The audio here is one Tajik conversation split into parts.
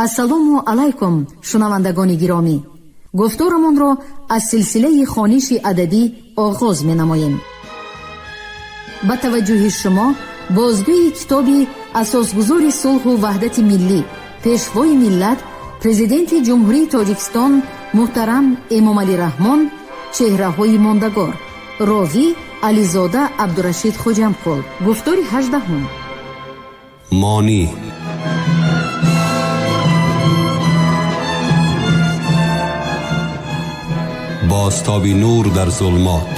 Ассалому алайкум, шунавандагони гиромӣ. Гуфторамонро аз силсилаи хониши адабӣ оғоз менамоем. Ба таваҷҷӯҳи шумо бозгӯи китоби асосгузори сулҳу ваҳдати миллӣ, пешвои миллат, Президенти Ҷумҳурии Тоҷикистон муҳтарам Эмомалӣ Раҳмон «Чеҳраҳои мондагор», ровӣ Ализода Абдурашид Хоҷамқул, гуфтори 18-ум. Монӣ. Бозтоби нур дар зулмот.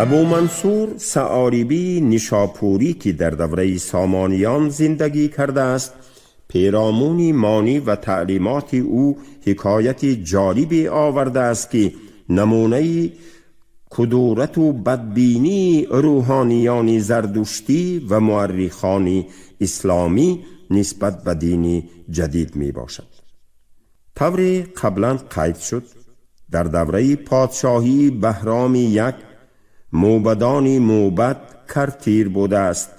Абу Мансур Саъолибӣ Нишопурӣ, ки дар давраи Сомониён зиндагӣ кардааст, پیرامون مانی و تعلیمات او حکایت جالبی آورده است که نمونه کدورت و بدبینی روحانیان زردشتی و مورخان اسلامی نسبت به دین جدید می باشد. طوری قبلا قید شد، در دوره پادشاهی بهرام یک، موبدان موبد کرتیر بوده است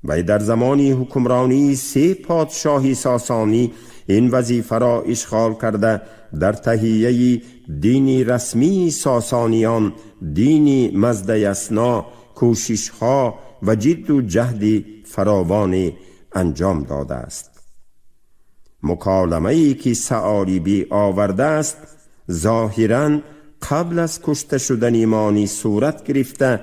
و در زمان حکمرانی سه پادشاهی ساسانی این وظیفه را اشغال کرده، در تهیه دین رسمی ساسانیان، دین مزدیسنا، کوشش ها و جد و جهد فراوان انجام داده است. مکالمه ای که ثعالبی آورده است، ظاهرا قبل از کشته شدن مانی صورت گرفته،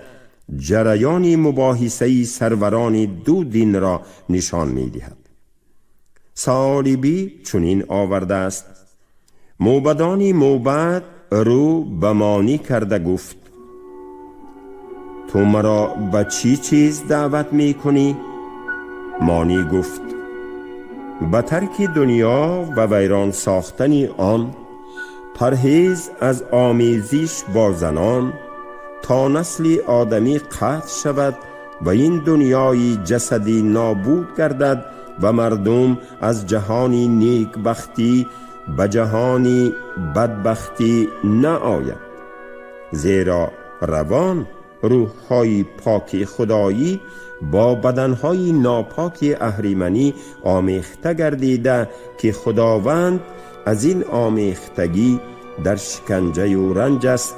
جریان مباحثه سروران دو دین را نشان می دهد. ثعالبی چنین آورده است: موبدان موبد رو به مانی کرده گفت: تو مرا به چی چیز دعوت می کنی؟ مانی گفت: به ترک دنیا و ویران ساختن آن، پرهیز از آمیزش با زنان، تا نسل آدمی قطع شود و این دنیای جسدی نابود گردد و مردم از جهان نیکبختی به جهان بدبختی نه آید، زیرا روان روحهای پاک خدایی با بدنهای ناپاک اهریمنی آمیخته گردیده که خداوند از این آمیختگی در شکنجه و رنج است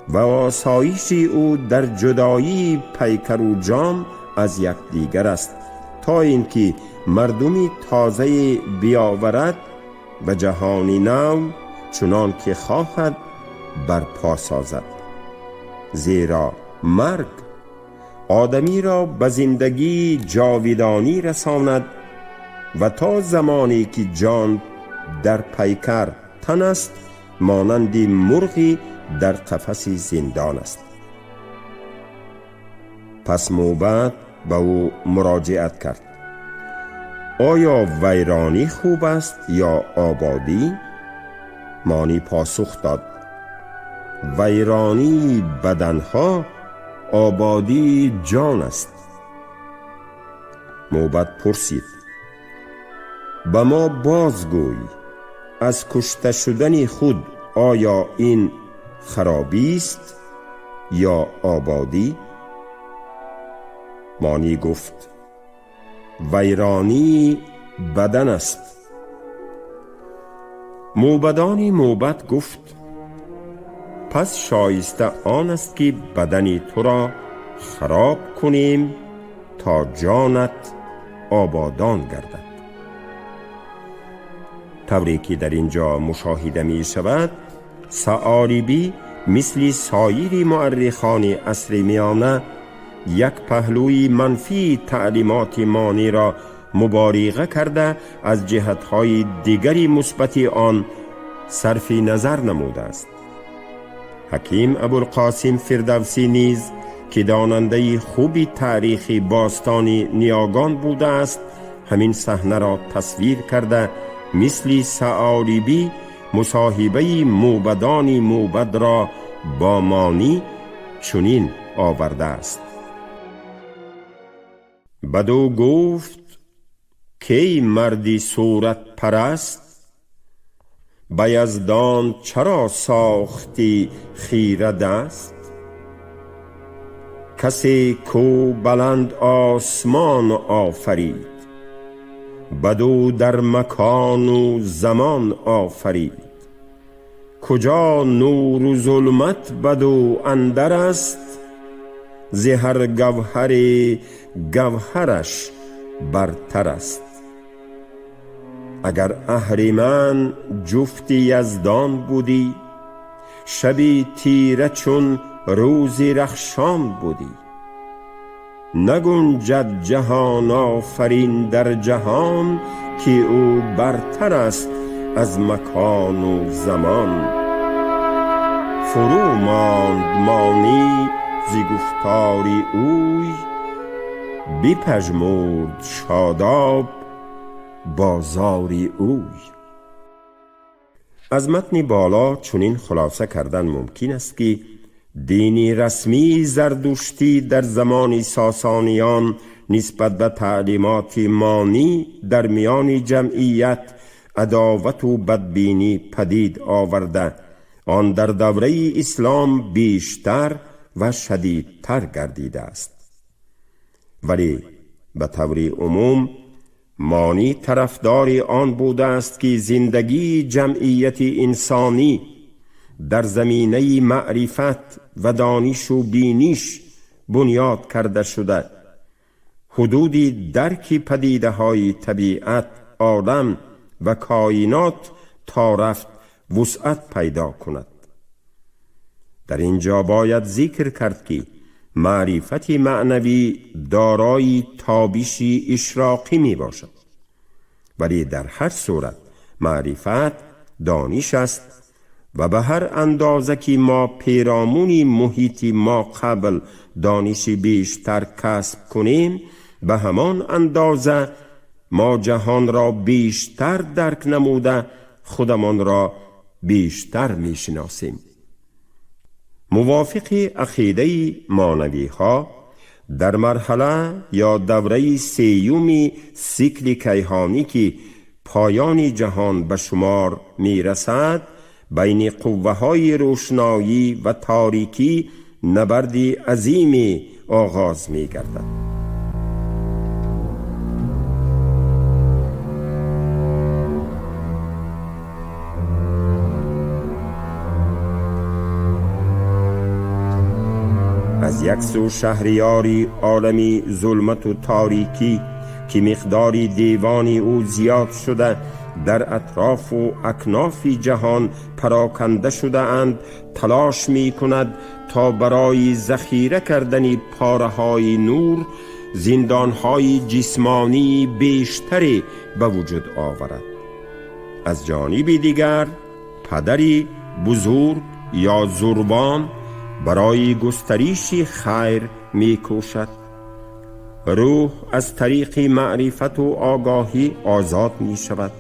و آسایش او در جدایی پیکر و جان از یکدیگر است، تا اینکه مردمی تازه بیاورد و جهانی نو چنان که خواهد برپا سازد، زیرا مرگ آدمی را به زندگی جاویدانی رساند و تا زمانی که جان در پیکر تن است، مانند مرغی در قفس زندان است. پس موبد به او مراجعت کرد: آیا ویرانی خوب است یا آبادی؟ مانی پاسخ داد: ویرانی بدنها آبادی جان است. موبد پرسید: به ما بازگوی، از کشته شدن خود آیا این خرابی است یا آبادی؟ مانی گفت: ویرانی بدن است. موبدان موبد گفت: پس شایسته آن است که بدن تو را خراب کنیم تا جانت آبادان گردد. طوری که در اینجا مشاهده می شود، ثعالبی مثل سایر مورخان عصر میانه یک پهلوی منفی تعلیمات مانی را مبارغه کرده، از جهتهای دیگری مثبت آن صرف نظر نموده است. حکیم ابوالقاسم فردوسی نیز که داننده خوبی تاریخ باستان نیاگان بوده است، همین صحنه را تصویر کرده، مثل ثعالبی مصاحبه موبدان موبد را با مانی چنین آورده است: بدو گفت کی مردی صورت پرست، به یزدان چرا ساختی خیره دست؟ کسی کو بلند آسمان آفرید، بدو در مکان و زمان آفرید. کجا نور و ظلمت بدو اندر است، ز هر گوهر گوهرش برتر است. اگر اهریمن جفت یزدان بودی، شبی تیره چون روزی رخشان بودی. نگنجد جهان آفرین در جهان، که او برتر است از مکان و زمان. فرو ماند مانی ز گفتار اوی، بپژمرد شاداب بازار اوی. از متن بالا چنین خلاصه کردن ممکن است که دین رسمی زردشتی در زمان ساسانیان نسبت به تعلیمات مانی در میان جمعیت عداوت و بدبینی پدید آورده، آن در دوره اسلام بیشتر و شدیدتر گردیده است. ولی به طور عموم مانی طرفدار آن بوده است که زندگی جمعیت انسانی در زمینه معرفت و دانش و بینش بنیاد کرده شده، حدود درک پدیده های طبیعت، عالم و کائنات تا رفت وسعت پیدا کند. در اینجا باید ذکر کرد که معرفت معنوی دارای تابش اشراقی می باشد، ولی در هر صورت معرفت دانش است و به هر اندازه که ما پیرامون محیط ما قبل دانش بیشتر کسب کنیم، به همان اندازه ما جهان را بیشتر درک نموده خودمان را بیشتر میشناسیم. موافق عقیده مانوی ها در مرحله یا دوره سیوم سیکل کیهانی که پایان جهان به شمار میرسد، بین قوه های روشنایی و تاریکی نبرد عظیم آغاز می گردد. از یک سو شهریاری عالمی ظلمت و تاریکی که مقدار دیوان او زیاد شده در اطراف و اکناف جهان پراکنده شده اند، تلاش می کند تا برای ذخیره کردن پاره های نور زندانهای جسمانی بیشتری به وجود آورد. از جانب دیگر پدری بزرگ یا زربان برای گسترش خیر می کوشد. روح از طریق معرفت و آگاهی آزاد می شود.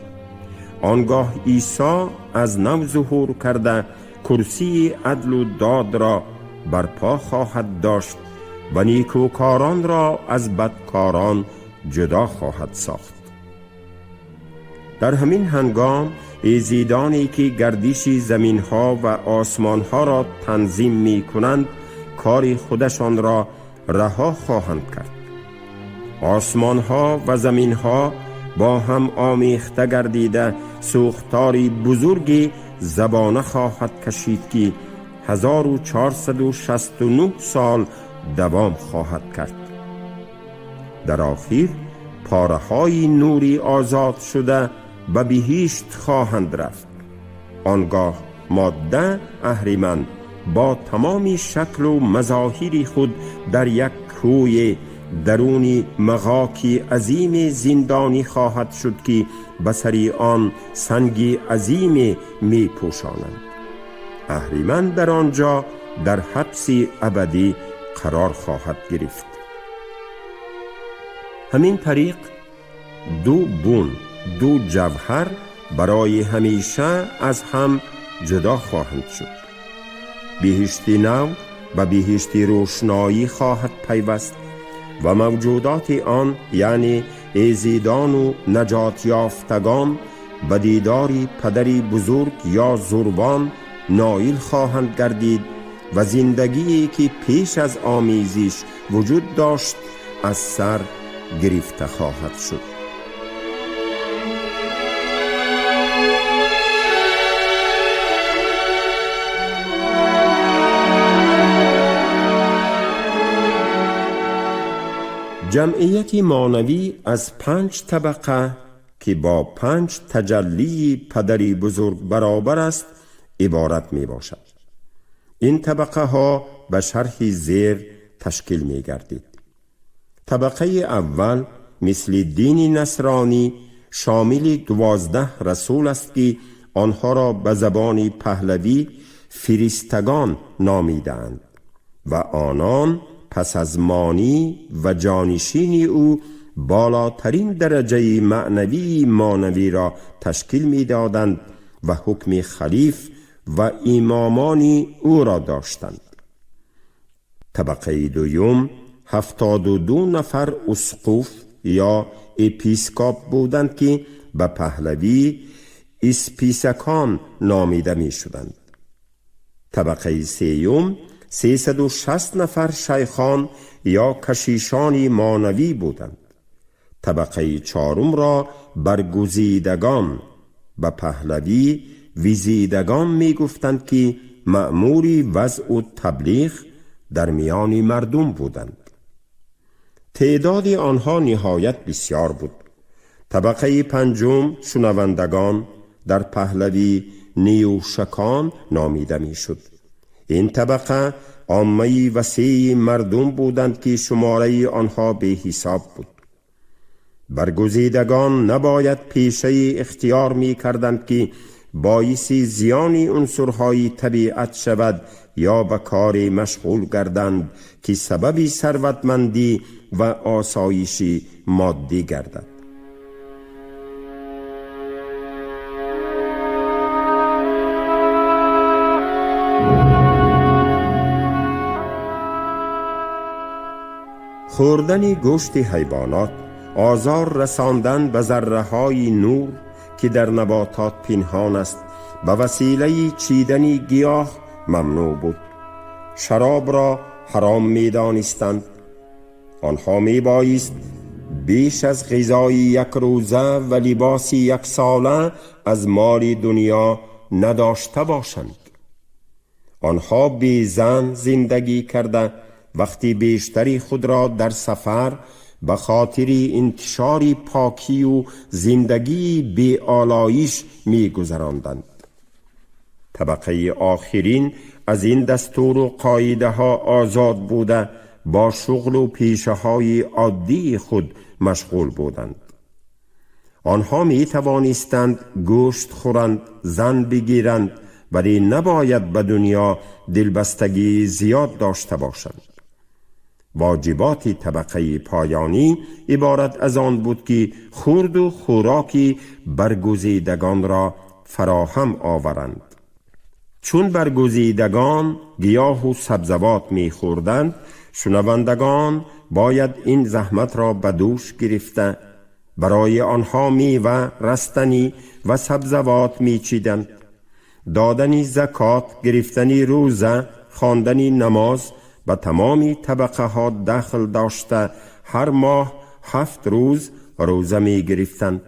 آنگاه عیسی از نو ظهور کرده کرسی عدل و داد را برپا خواهد داشت و نیکوکاران را از بدکاران جدا خواهد ساخت. در همین هنگام ایزیدانی که گردش زمینها و آسمانها را تنظیم می کنند کار خودشان را رها خواهند کرد. آسمانها و زمینها با هم آمیخته گردیده سوختاری بزرگی زبانه خواهد کشید که 1469 سال دوام خواهد کرد. در آخر پاره های نوری آزاد شده به بهشت خواهند رفت. آنگاه ماده اهریمن با تمام شکل و مظاهر خود در یک کوی درون مغاکی عظیم زندانی خواهد شد که به سر آن سنگ عظیم می پوشانند. اهریمن در آنجا در حبس ابدی قرار خواهد گرفت. همین طریق دو بون، دو جوهر برای همیشه از هم جدا خواهند شد. بهشت نو و بهشت روشنایی خواهد پیوست و موجودات آن یعنی ایزیدان و نجات یافتگان به دیدار پدر بزرگ یا زروان نائل خواهند گردید و زندگی که پیش از آمیزش وجود داشت از سر گرفته خواهد شد. جمعیت مانوی از 5 طبقه که با 5 تجلی پدری بزرگ برابر است عبارت می باشد. این طبقه ها به شرح زیر تشکیل می گردید. طبقه اول مثل دین نصرانی شامل 12 رسول است که آنها را به زبان پهلوی فرستگان نامیدند و آنان پس از مانی و جانشین او بالاترین درجه معنوی مانوی را تشکیل می دادند و حکم خلیف و امامان او را داشتند. طبقه دوم 72 نفر اسقف یا اپیسکاپ بودند که به پهلوی اسپیسکان نامیده می شدند. طبقه سیوم 360 نفر شیخان یا کشیشان مانوی بودند. طبقه چهارم را برگزیدگان به پهلوی ویزیدگان می گفتند که مأموری وضع و تبلیغ در میان مردم بودند. تعداد آنها نهایت بسیار بود. طبقه پنجم شنوندگان در پهلوی نیوشکان نامیده می شد. این طبقه عامه وسیع مردم بودند که شماره آنها به حساب بود. برگزیدگان نباید پیشه اختیار می کردند که باعث زیان عنصرهای طبیعت شود یا به کار مشغول گردند که سبب ثروتمندی و آسایش مادی گردد. خوردن گوشت حیوانات، آزار رساندن به ذره های نور که در نباتات پنهان است به وسیله چیدن گیاه ممنوع بود. شراب را حرام می دانستند. آنها می بایست بیش از غذای یک روزه و لباس یک ساله از مال دنیا نداشته باشند. آنها بی زن زندگی کرده وقتی بیشتری خود را در سفر به خاطر انتشار پاکی و زندگی بی آلایش می گذراندند. طبقه آخرین از این دستور و قاعده ها آزاد بوده با شغل و پیشه های عادی خود مشغول بودند. آنها می توانستند گوشت خورند، زن بگیرند، ولی نباید به دنیا دلبستگی زیاد داشته باشند. واجبات طبقه پایانی عبارت از آن بود که خورد و خوراکی برگزیدگان را فراهم آورند. چون برگزیدگان گیاه و سبزوات می خوردند، شنوندگان باید این زحمت را به دوش گرفته برای آنها میوه، رستنی و سبزوات می چیدند. دادن زکات، گرفتن روزه، خواندن نماز به تمامی طبقه ها دخل داشته هر ماه 7 روز روزه می گرفتند.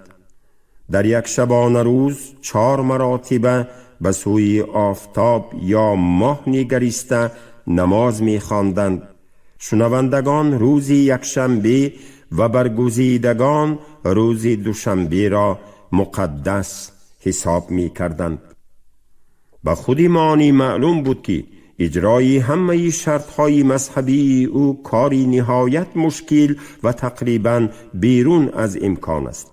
در یک شبانه روز 4 مراتبه به سوی آفتاب یا ماه نگریسته نماز می خواندند. شنوندگان روزی یک شنبه و برگزیدگان روزی دوشنبه را مقدس حساب می کردند. به خود مانی معلوم بود که اجرای همه شرطهای مذهبی او کاری نهایت مشکل و تقریباً بیرون از امکان است.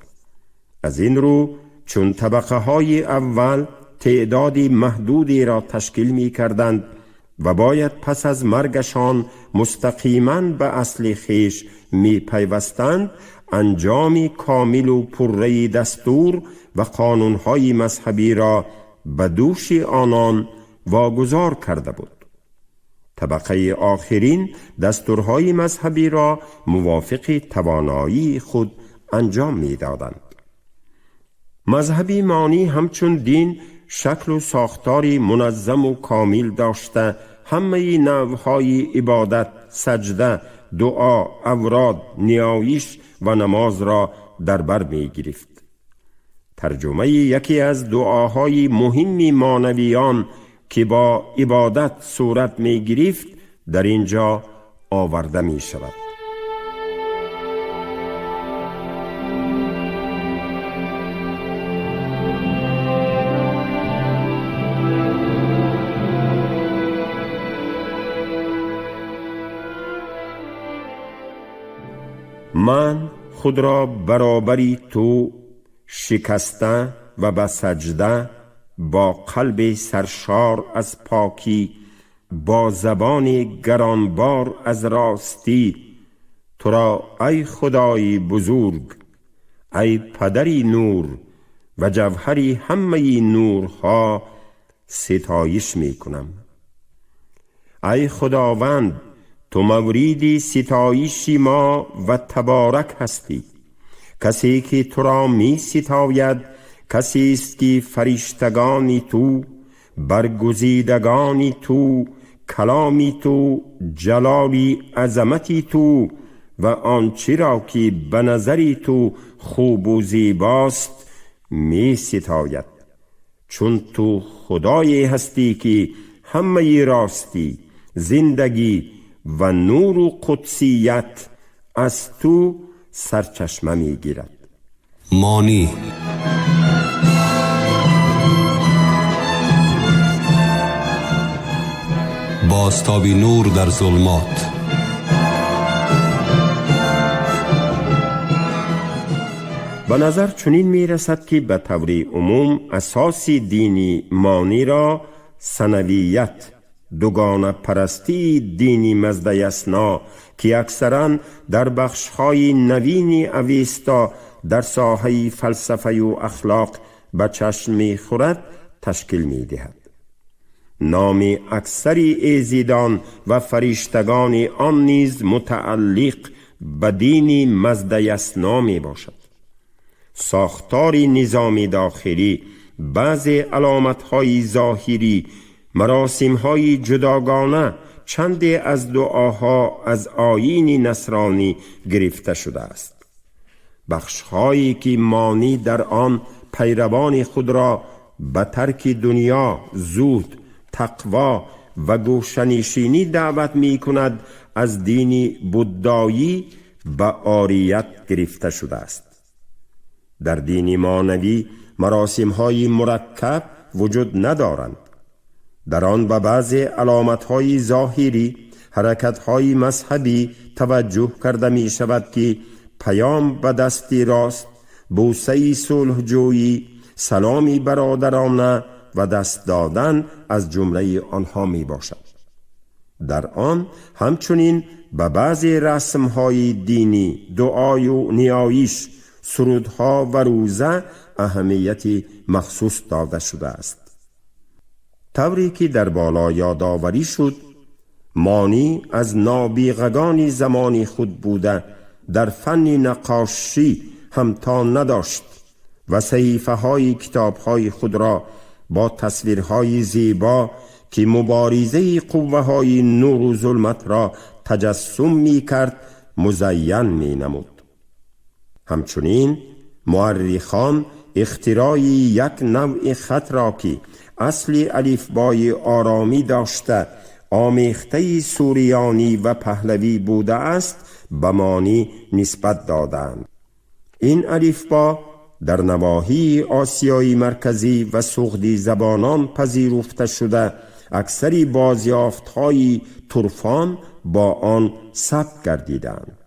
از این رو چون طبقه های اول تعداد محدودی را تشکیل می کردند و باید پس از مرگشان مستقیما به اصل خویش می پیوستند، انجام کامل و پره دستور و قانونهای مذهبی را به دوش آنان واگذار کرده بود. طبقه آخرین دستورهای مذهبی را موافق توانایی خود انجام می دادند. مذهبی مانی همچون دین شکل و ساختاری منظم و کامل داشته ҳамаи навъҳои ибодат, саҷда, дуо, аврод, ниёиш ва намозро дар бар мегирифт. Тарҷумаи яке аз дуоҳои муҳимми монавиён ки бо ибодат сурат мегирифт дар ин ҷо оварда мешавад. Ман худро баробари ту шикаста ва ба саҷда, бо қалби саршор аз покӣ, бо забони гаронбор аз ростӣ, туро ай Худои бузург, ай падари нур ва ҷавҳари ҳамаи нурҳо ситоиш мекунам. Ай Худованд, ту мавриди ситоиши мо ва таборак ҳастӣ. Касе ки туро ми ситояд касест ки фариштагони ту, баргузидагони ту, каломи ту, ҷалоли азамати ту ва он чиро ки ба назари ту хубу зебост меситояд. Чун ту Худое ҳастӣ ки ҳамаи ростӣ, зиндагӣ ва нуру қудсият аз ту сарчашма мегирад. Монӣ. Бозтоби нур дар зулмот. Ба назар чунин мерасад ки ба таври умум асоси дини мониро санавият, дугонапарастии дини Маздаясна ки аксаран дар бахшҳои навини Авеста дар соҳаи фалсафаю ахлоқ ба чашм мехӯрад ташкил медиҳад. Номи аксари эзидон ва фариштагони он низ мутааллиқ ба дини Маздаясна мебошад. Сохтори низоми дохилӣ, баъзе аломатҳои зоҳирӣ, маросимҳои ҷудогона, чанде аз дуоҳо аз оини насронӣ гирифта шудааст. Бахшҳое ки монӣ дар он пайравони худро ба тарки дунё, зуҳд, тақво ва гӯшанишинӣ даъват мекунад, аз дини буддоӣ ба орият гирифта шудааст. Дар дини монавӣ маросимҳои мураккаб вуҷуд надоранд. Дар он ба баъзе аломатҳои зоҳирӣ, ҳаракатҳои мазҳабӣ таваҷҷӯҳ карда мешавад ки паём ба дасти рост, бӯсаи сулҳҷӯӣ, саломи бародарона ва даст додан аз ҷумлаи онҳо мебошад. Дар он ҳамчунин ба баъзе расмҳои динӣ, дуою ниёиш, сурудҳо ва рӯза аҳамияти махсус дода шудааст. Тавре ки дар боло ёдоварӣ шуд, монӣ аз нобиғагони замони худ буда, дар фанни наққошӣ ҳамто надошт ва саҳифаҳои китобҳои худро бо тасвирҳои зебо ки муборизаи қувваҳои нуру зулматро таҷассум мекард музайян менамуд. Ҳамчунин муаррихон ихтирои як навъи хатро ки асли алифбои оромӣ дошта, омехтаи суриёнӣ ва паҳлавӣ будааст, ба монӣ нисбат доданд. Ин алифбо дар навоҳии Осиёи Марказӣ ва суғди забонон пазируфта шуда, аксари бозёфтҳои турфон бо он сабт гардиданд.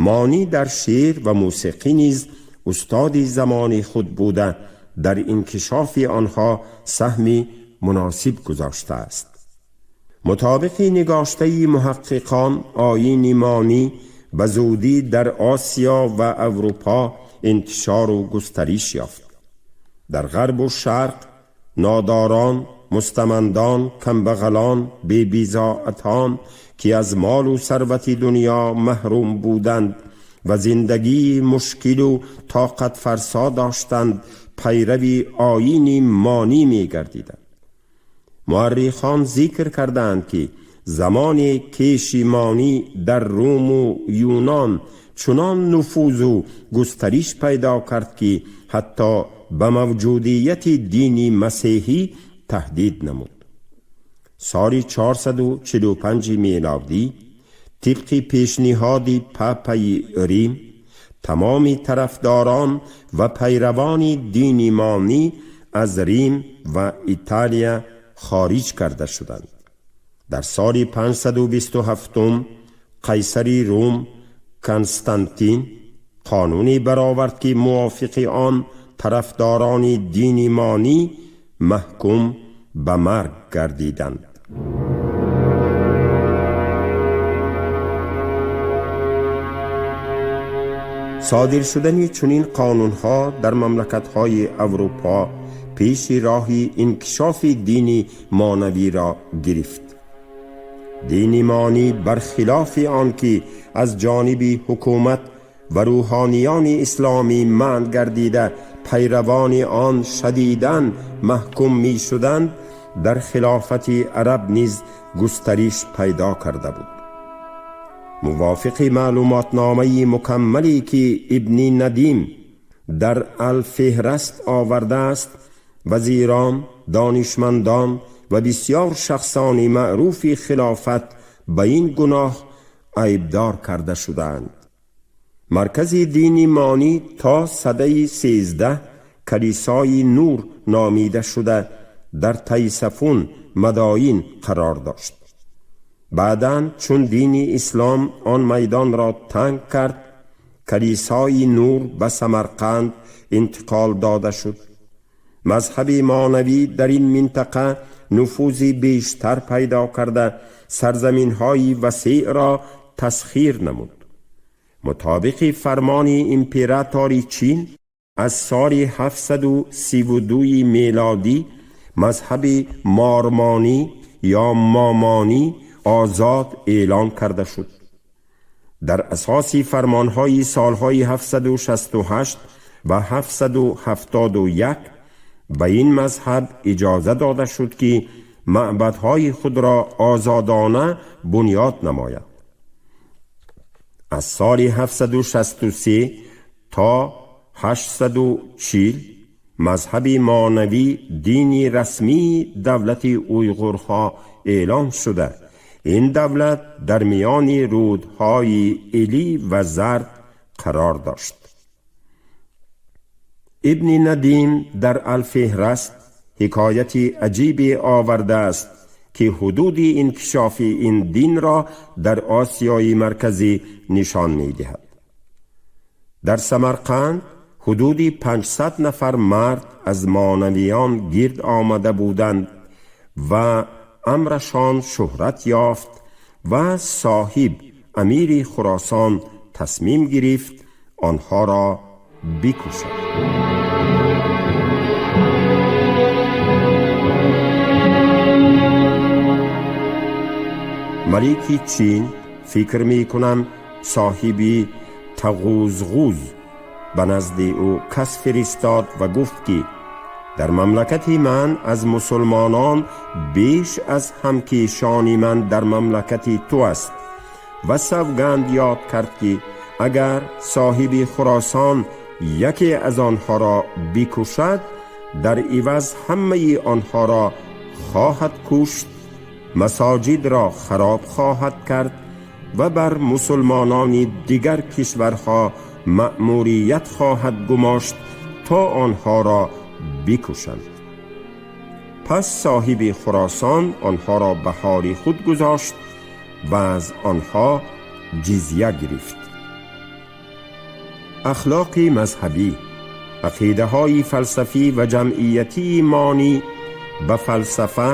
Монӣ дар шеър ва мусиқӣ низ устоди замони худ буда, дар инкишофи онҳо саҳми муносиб гузоштааст. Мутобиқи нигоштаи муҳаққиқон, оини монӣ ба зудӣ дар Осиё ва Аврупо интишору густариш ёфт. Дар ғарбу шарқ нодорон, мустамандон, камбағалон, бебизоатон ки аз молу сарвати дунё маҳрум буданд ва зиндагии мушкилу тоқатфарсо доштанд, пайрави оини монӣ мегардиданд. Муаррихон зикр кардаанд, ки замоне кеши Монӣ дар Руму Юнон чунон нуфузу густариш пайдо кард, ки ҳатто ба мавҷудияти дини масеҳӣ таҳдид намуд. Соли 445 мелодӣ тибқи пешниҳоди папаи Рим тамоми тарафдорон ва пайравони дини Монӣ аз Рим ва Италия хориҷ карда шуданд. Дар соли 527 қайсари Рум Константин қонуне баровард, ки мувофиқи он тарафдорони дини Монӣ маҳкум ба марг гардиданд. Содир шудани чунин қонунҳо дар мамлакатҳои Аврупо пеши роҳи инкишофи дини монавиро гирифт. Дини Монӣ бархилофи он ки аз ҷониби ҳукумат ва рӯҳониёни исломӣ манъ гардида, пайравони он шадидан маҳкум мешуданд, дар хилофати араб низ густариш пайдо карда буд. Мувофиқи маълумотномаи мукаммале, ки Ибни Надим дар Алфеҳраст овардааст, вазирон, донишмандон ва бисёр шахсони маъруфи хилофат ба ин гуноҳ айбдор карда шудаанд. Маркази дини Монӣ то садаи 13 калисои Нур номида шуда, дар Тайсафун, Мадоин қарор дошт. Баъдан, чун дини ислом он майдонро танг кард, калисои Нур ба Самарқанд интиқол дода шуд. Мазҳаби монавӣ дар ин минтақа нуфузи бештар пайдо карда, сарзаминҳои васеъро тасхир намуд. Мутобиқи фармони императори Чин аз соли 732 мелодӣ мазҳаби мормонӣ ё момонӣ озод эълон карда шуд. Дар асоси фармонҳои солҳои 768 ва 771 ба ин мазҳаб иҷоза дода шуд, ки маъбадҳои худро озодона бунёд намояд. Аз соли 763 то 840 мазҳаби монавӣ дини расмии давлати уйғурҳо эълон шуда. Ин давлат дар миёни рӯдҳои Илӣ ва Зард қарор дошт. Ибни Надим дар Алфеҳраст ҳикояти аҷибе овардааст, ки ҳудуди инкишофи ин динро дар Осиёи Марказӣ нишон медиҳад. Дар Самарқанд ҳудуди 500 нафар мард аз монавиён гирд омада буданд ва амрашон шӯҳрат ёфт ва соҳиб, амири Хуросон, тасмим гирифт онҳоро бикушад. Малики Чин, фикр мекунам соҳиби Тағузғуз, ба назди ӯ кас фиристод ва гуфт, ки дар мамлакати ман аз мусулмонон беш аз ҳамкишони ман дар мамлакати ту аст, ва савганд ёд кард, ки агар соҳиби Хуросон яке аз онҳоро бикушад, дар иваз ҳамаи онҳоро хоҳад кушт, масоҷидро хароб хоҳад кард ва бар мусулмонони дигар кишварҳо маъмурият хоҳад гумошт, то онҳоро бикушанд. Пас соҳиби Хуросон онҳоро ба ҳоли худ гузошт ва аз онҳо ҷизя гирифт. Ахлоқи мазҳабӣ, ақидаҳои фалсафӣ ва ҷамъиятии Монӣ ба фалсафа,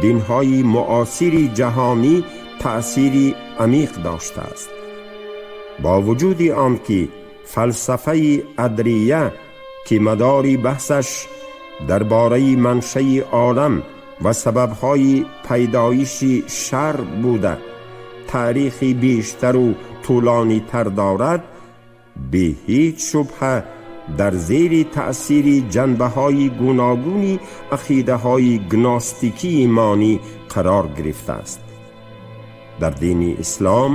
динҳои муосири ҷаҳонӣ таъсири амиқ доштааст. Бо вуҷуди он ки фалсафаи адрия, ки мадори баҳсаш дар бораи маншаи олам ва сабабҳои пайдоиши шар буда, таърихи бештару тӯлонитар дорад, бе ҳеҷ шубҳа Дар зери таъсири ҷанбаҳои гуногуни ақидаҳои гностикии Монӣ қарор гирифтааст. Дар дини ислом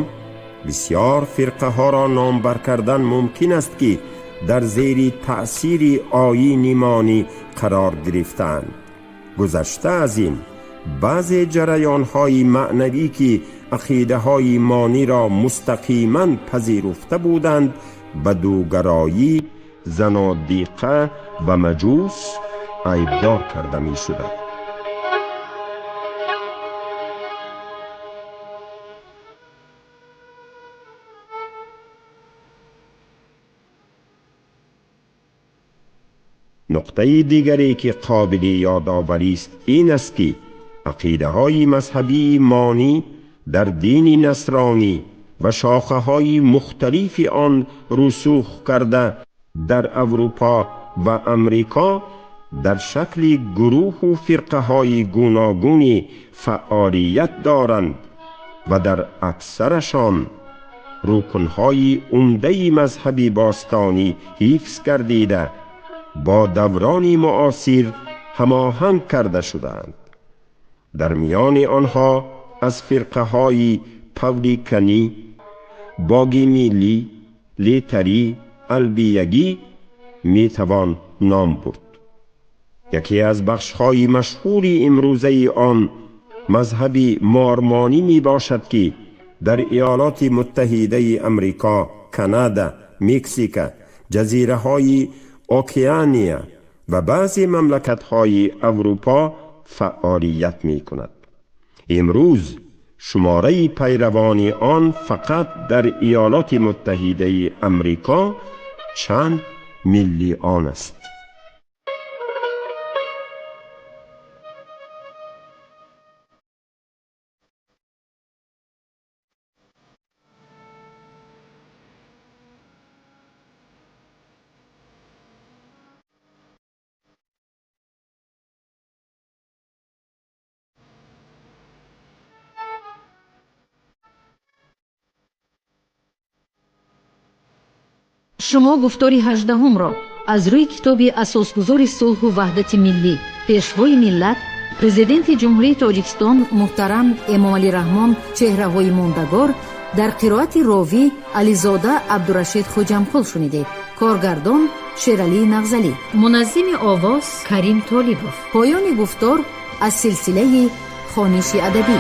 бисёр фирқаҳоро номбар кардан мумкин аст, ки дар зери таъсири оини Монӣ қарор гирифтаанд. Гузашта аз ин, баъзе ҷараёнҳои маънавӣ, ки ақидаҳои Мониро мустақиман пазируфта буданд, ба дугароӣ, занодиқа ва маҷус айбдор карда мешуданд. Нуқтаи дигаре, ки қобили ёдоварист, ин аст, ки ақидаҳои мазҳабии Монӣ дар дини насронӣ ва шохаҳои мухталифи он русух карда, дар Аврупо ва Амрико дар шакли гурӯҳу фирқаҳои гуногуни фаъолият доранд ва дар аксарашон рукнҳои умдаи мазҳаби бостонӣ ҳифз гардида, бо даврони муосир ҳамоҳанг карда шудаанд. Дар миёни онҳо аз фирқаҳои павликанӣ, богимилӣ, летарӣ, албиягӣ метавон ном бурд. Яке аз бахшҳои машҳури имрӯзаи он мазҳаби мормонӣ мебошад, ки дар Иёлоти Муттаҳидаи Амрико, Канада, Мексика, ҷазираҳои Океания ва баъзе мамлакатҳои Аврупо фаъолият мекунад. Имрӯз шумораи пайравони он фақат дар Иёлоти Муттаҳидаи Амрико чанд миллион аст. Шумо гуфтори 18-ҳумро аз рӯи китоби асосгузори сулҳу ваҳдати миллӣ, Пешвои миллат, Президенти Ҷумҳурии Тоҷикистон муҳтарам Эмомалӣ Раҳмон «Чеҳраҳои мондагор» дар қироати ровӣ Ализода Абдурашид Хуҷамқул шунидед. Коргардон Шералӣ Нағзалӣ, муназзими овоз Карим Толибов. Поёни гуфтор аз силсилаи хониши адабӣ.